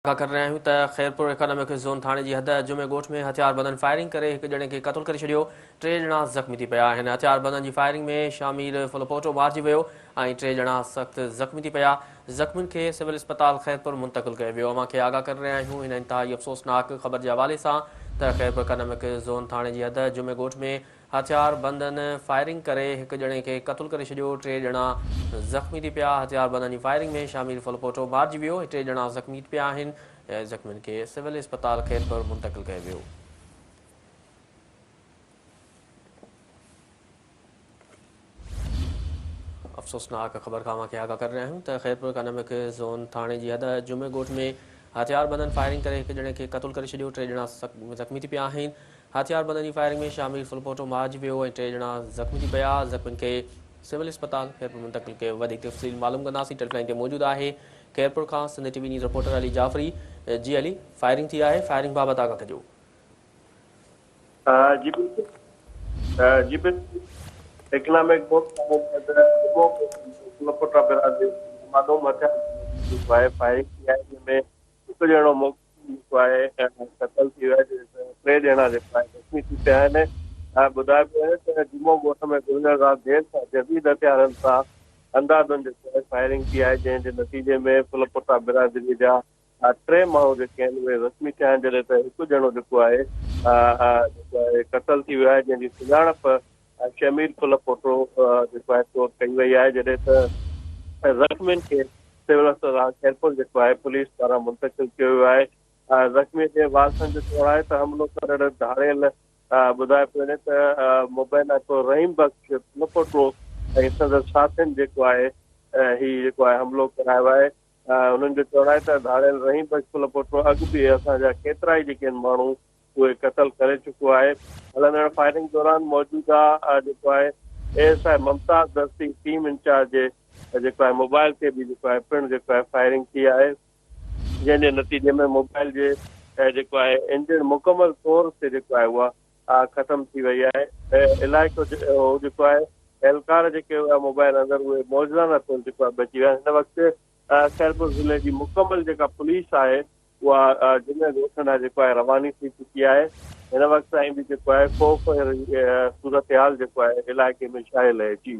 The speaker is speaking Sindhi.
آگاهه ڪري رهيا آهيون ته خيرپور اڪانامڪ زون ٿاڻي جي حد جمعي ڳوٺ ۾ هٿياربندن فائرنگ ڪري هڪ ڄڻي کي قتل ڪري ڇڏيو، ٽي ڄڻا زخمي ٿي پيا آهن، هٿياربندن جي فائرنگ ۾ شامير ڦلپوٽو مارجي ويو ۽ ٽي ڄڻا سخت زخمي ٿي پيا، زخمين کي سول اسپتال خيرپور منتقل ڪيو ويو، اوهان کي آگاهه ڪري رهيا آهيون هن انتهائي افسوسناڪ خبر جي حوالي سان ته خيرپور اڪانامڪ زون ٿاڻي جي حد جمعي ڳوٺ ۾ هٿياربندن فائرنگ ڪري هڪ ڄڻي کي قتل ڪري ڇڏيو، ٽي ڄڻا زخمي ٿي پيا، هٿياربندن جي فائرنگ ۾ شامير ڦلپوٽو مارجي ويو ۽ ٽي ڄڻا زخمي ٿي پيا آهن، زخمين کي سول اسپتال خيرپور منتقل ڪيو ويو. افسوسناڪ خبر کان اوهان کي آگاهه ڪري رهيا آهيون ته خيرپور اڪانامڪ زون ٿاڻي جي حد جمعي ڳوٺ ۾ هٿياربندن فائرنگ ڪري هڪ ڄڻي کي قتل ڪري ڇڏيو، ٽي ڄڻا زخمي ٿي پيا آهن، هٿياربندن جي فائرنگ ۾ شامير ڦلپوٽو مارجي ويو ۽ ٽي ڄڻا زخمي ٿي پيا، زخمين کي سول اسپتال خيرپور منتقل ڪيو، وڌيڪ تفصيل معلوم ڪنداسين، ٽيليفون لائين تي موجود آهي خيرپور کان Sindh T V news reporter Ali Jafri, جي علي فائرنگ ٿي آهي، فائرنگ بابت آگاهه ڪجو. جي بلڪل جي بلڪل اڪنامڪ بورڊ ڦلپوٽا برادري معلوم هٿياربندن جي فائرنگ ٿي آهي جنهن ۾ هڪ ڄڻو جيڪو آهي قتل ٿي ويو آهي ٽي ڄڻا جيڪو آهي زخمي ٿي پيا آهن ۽ ٻڌايو پيو وڃي ته جمعو ڳوٺ ۾ گذريل رات دير سان جديد هٿيارن سان انڌاڌنڌ جيڪو آهي فائرنگ ٿي آهي جنهن جي نتيجي ۾ ڦلپوٽا برادري جا ٽي ماڻهو جيڪي آهن اهي زخمي ٿيا آهن جڏهن ته هڪ ڄڻو جيڪو آهي جيڪو آهي قتل ٿي ويو آهي جنهن جي سڃاڻپ شمير ڦلپوٽو جيڪو آهي طور ڪئي وئي آهي جڏهن ته زخمين کي سول اسپتال خيرپور جيڪو آهي پوليس پاران منتقل ڪيو ويو آهي. زخمي جي وارثن جو چوڻ آهي ته حملو ڪندڙ ڌاڙيل ٻڌايو پيو وڃي ته مبينا طور رحيم بخش ڦلپوٽو ۽ سندس ساٿين جيڪو آهي هي جيڪو آهي حملو ڪرايو آهي. هنن جو چوڻ آهي ته ڌاڙيل رحيم بخش ڦلپوٽو اڳ به اسان جا ڪيترائي جيڪي آهن ماڻهو اهي قتل ڪري چڪو آهي. هلندڙ فائرنگ دوران موجوده جيڪو آهي A S I Mumtaz Dasti team incharge جي جيڪو آهي موبائل تي به جيڪو آهي پڻ جيڪو آهي فائرنگ ٿي آهي جنهن جي نتيجي ۾ موبائل جي جيڪو آهي انجڻ مڪمل طور تي جيڪو آهي اها ختم ٿي وئي آهي علائقو جيڪو آهي اهلڪار جيڪي هئا موبائل اندر اهي معجزانه طور جيڪو آهي بچي ويا هن وقت خيرپور ضلعي جي مڪمل جيڪا پوليس آهي اها جمعي ڳوٺ ڏانهن جيڪو آهي رواني ٿي چڪي آهي هن وقت تائين به جيڪو آهي خوف صورتحال جيڪو آهي علائقي ۾ ڇانيل آهي جي.